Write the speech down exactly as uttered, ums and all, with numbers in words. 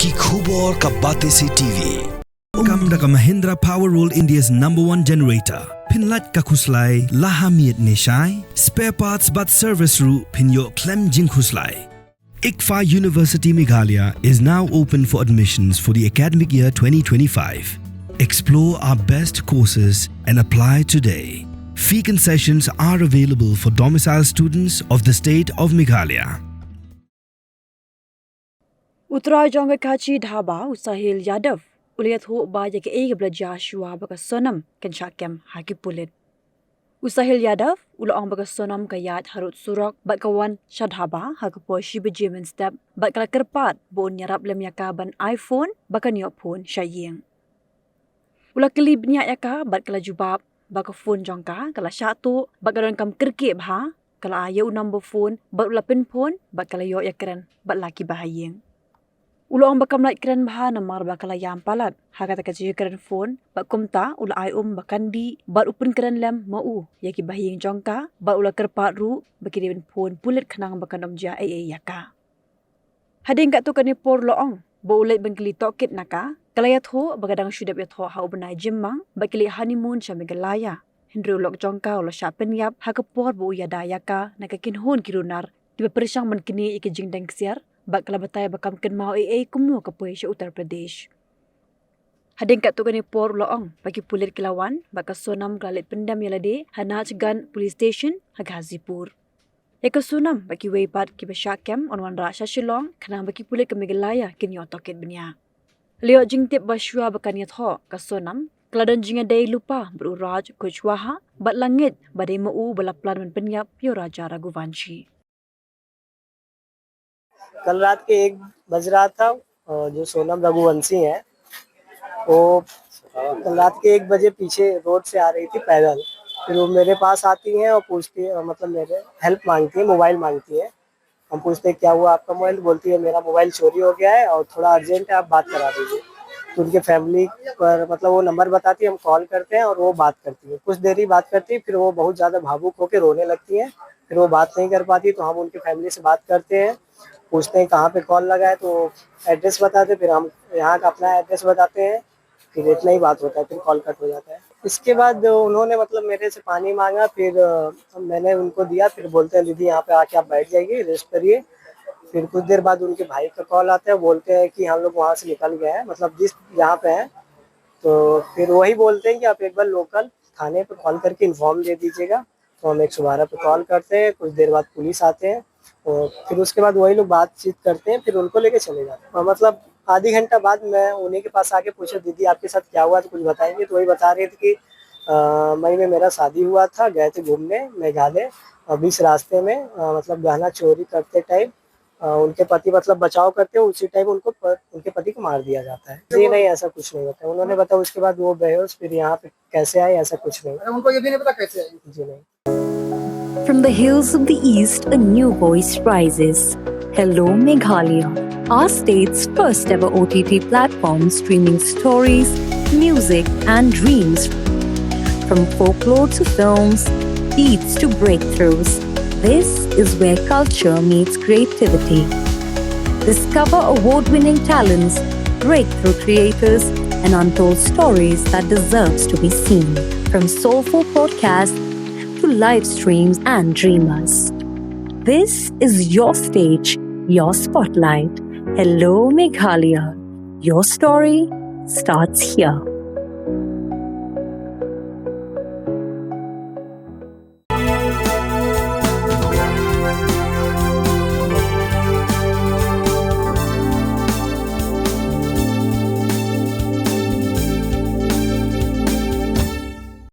Ki khubor ka Batesi T V. Kam da ka Mahindra Power World, India's number one generator. Pynlait ka khuslai la ha miet ne shai. Spare parts bad service ruh pynïoh khlem jingkhuslai. ICFAI University Meghalaya is now open for admissions for the academic year twenty twenty-five. Explore our best courses and apply today. Fee concessions are available for domicile students of the state of Meghalaya. U trai jong ka Kachi Dhaba, u Sahil Yadav, u la ïathuh ba ïa kaei kaba la jia shuwa ba ka Sonam kan shah kem ha ki pulit. U Sahil Yadav u la ong ba ka Sonam ka ïaid harud surok bad ka wan sha dhaba ha ka por shi baje mynstep bad ka la kyrpad ba un ïarap lem ïa ka ban ai phone ba kan ïoh phone sha ïing. U la kylli bniah ïa ka bad ka la jubab ba ka phone jong ka ka la shah tuh bad ka donkam kyrkieh bha, ka la ai ïa u number phone bad u la pynphone bad ka la ïoh ïakren bad la kiba ha ïing. U la ong ba kam lait kren bha namar ba ka la ïam palat ha kata ka jingkren phone bad kumta u la ai um ba kan dih bad u pynkren lem ma u ïa kiba ha ïing jong ka bad u la kyrpad ruh ba ki dei ban phone pulit khnang ba kan ym jia ei ei ïa ka. Hadien katto katne por u la ong ba u leit ban kylli tohkit na ka, ka la ïathuh ba ka dang shu dep ïathoh ha u bnai Jymmang bad ki leit honeymoon sha Meghalaya. Hynrei u lok jong ka u la shah pynïap ha ka por ba u ïada ïa ka na ka kynhun ki runar kiba pyrshang ban knieh ïa ki jingdeng ksiar bad ka la batai ba kam kynmaw ei ei kumno ka poi sha Uttar Pradesh. Hadien katto katne por u la ong ba ki pulit ki la wan bad ka Sonam ka la leit pyndem ïa lade ha Nachganj Police Station ha Ghazipur. Ïa ka Sonam bad kiwei pat kiba shah kem yn wanrah sha Shillong khnang ba ki pulit ka Meghalaya kin ïoh tohkit bniah. La ïoh jingtip ba shuwa ba kan ïathoh, ka Sonam ka la don jingïadei lypa bad u Raj Kushwaha bad la ngeit ba dei ma u ba la plan ban pynïap ïa u Raja Raghuvanshi. कल रात के एक बज रहा था और जो सोनम रघुवंशी है वो कल रात के एक बजे पीछे रोड से आ रही थी पैदल। फिर वो मेरे पास आती हैं और पूछती है, मतलब मेरे हेल्प मांगती है, मोबाइल मांगती है। हम पूछते हैं क्या हुआ आपका मोबाइल, तो बोलती है मेरा मोबाइल चोरी हो गया है और थोड़ा अर्जेंट है, आप बात करा दीजिए। तो उनके फैमिली पर मतलब वो नंबर बताती है, हम कॉल करते हैं और वो बात करती है। कुछ देर ही बात करती है, फिर वो बहुत ज़्यादा भावुक होकर रोने लगती है। फिर वो बात नहीं कर पाती तो हम उनकी फैमिली से बात करते हैं, पूछते हैं कहाँ पे कॉल लगा है, तो एड्रेस बताते, फिर हम यहाँ का अपना एड्रेस बताते हैं। फिर इतना ही बात होता है, फिर कॉल कट हो जाता है। इसके बाद उन्होंने मतलब मेरे से पानी मांगा, फिर मैंने उनको दिया। फिर बोलते हैं दीदी यहाँ पे आके आप बैठ जाइए, रेस्ट करिए। फिर कुछ देर बाद उनके भाई का कॉल आता है, बोलते हैं कि हम लोग वहाँ से निकल गए हैं, मतलब जिस जहाँ पे हैं। तो फिर वही बोलते हैं कि आप एक बार लोकल थाने पर कॉल करके इन्फॉर्म दे दीजिएगा। तो हम एक सौ बारह पे कॉल करते हैं, कुछ देर बाद पुलिस आते हैं और फिर उसके बाद वही लोग बातचीत करते हैं, फिर उनको लेके चले जाते हैं। और मतलब आधी घंटा बाद मैं उन्हीं के पास आके पूछा, दीदी आपके साथ क्या हुआ, तो कुछ बताएंगे। तो वही बता रहे थे कि अ, मई में मेरा शादी हुआ था, गए थे घूमने मेघालय। अभी इस रास्ते में अ, मतलब गहना चोरी करते टाइम उनके पति मतलब बचाव करते हैं, उसी टाइम उनको प, उनके पति को मार दिया जाता है। जी नहीं, ऐसा कुछ नहीं होता। उन्होंने बताया उसके बाद वो बेहोश फिर यहाँ पे कैसे आए, ऐसा कुछ नहीं। उनको ये भी नहीं पता कैसे आए। जी नहीं। From the hills of the East, a new voice rises. Hello, Meghalaya, our state's first ever O T T platform streaming stories, music, and dreams. From folklore to films, beats to breakthroughs, this is where culture meets creativity. Discover award winning talents, breakthrough creators, and untold stories that deserves to be seen. From soulful podcasts to live streams and dreamers. This is your stage, your spotlight. Hello, Meghalaya. Your story starts here.